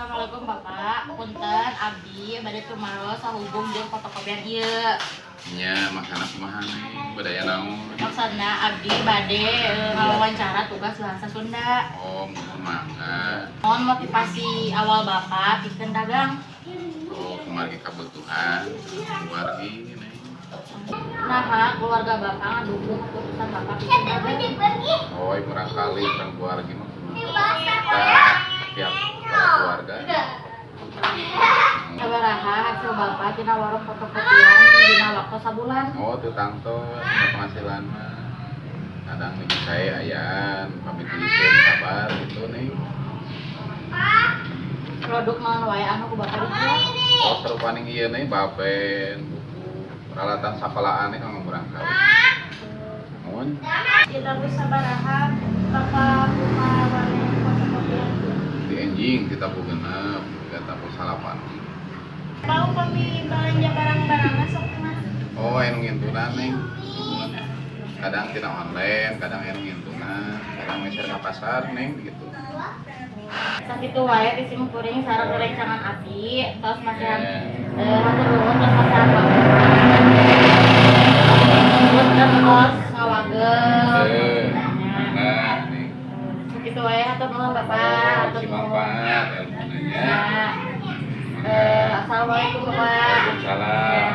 Assalamualaikum, Bapak. Punten, abdi bade tumaros sahubung jeung fotokopian ieu. Nya, maksana kumaha nih? Budaya naon? Maksudna abdi bade ngawawancara tugas bahasa Sunda. Oh, muhun, mangga. Mohon motivasi awal Bapak pikeun dagang. Oh, kumargi kebutuhan keluargi nih. Nah, keluarga Bapak ngadukung keputusan Bapak pikeun dagang? Oh, murangkalih sareng keluargi mah kita tiap kepala keluarga. Sabaraha hasil Bapak tina warung fotokopian dina waktu sabulan? Oh, teu tangtos penghasilan mah. Kadang lagi saya ayaan, pamit diisin sabar gitu nih. Produk naon wae anu ku Bapak dijual? Oh, sarupaning ieu nih, balpen, buku, peralatan sakolaan nih kanggo murangkalih. Muhun. Kita terus sabaraha Bapak buka warung fotokopian? Di enjing kita 6.30, kita 7.30. Mau pami belanja barang-barangnya sok kumaha? Oh, anu ngintunan nih. Muhun. Kadang tina online, kadang anu ngintunan, kadang meser ka pasar neng gitu. Sakitu wae ti sim kuring sareng rerencangan abdi, tos masihan hatur nuhun, tos masihan waktu. Punten tos ngawagel. Nah, nih. Sakitu wae, hatur nuhun, Bapak. Oh, Hatur si nuhun. Manfaat ilmunya. Ya. Assalamualaikum, Bapak. Waalaikumsalam.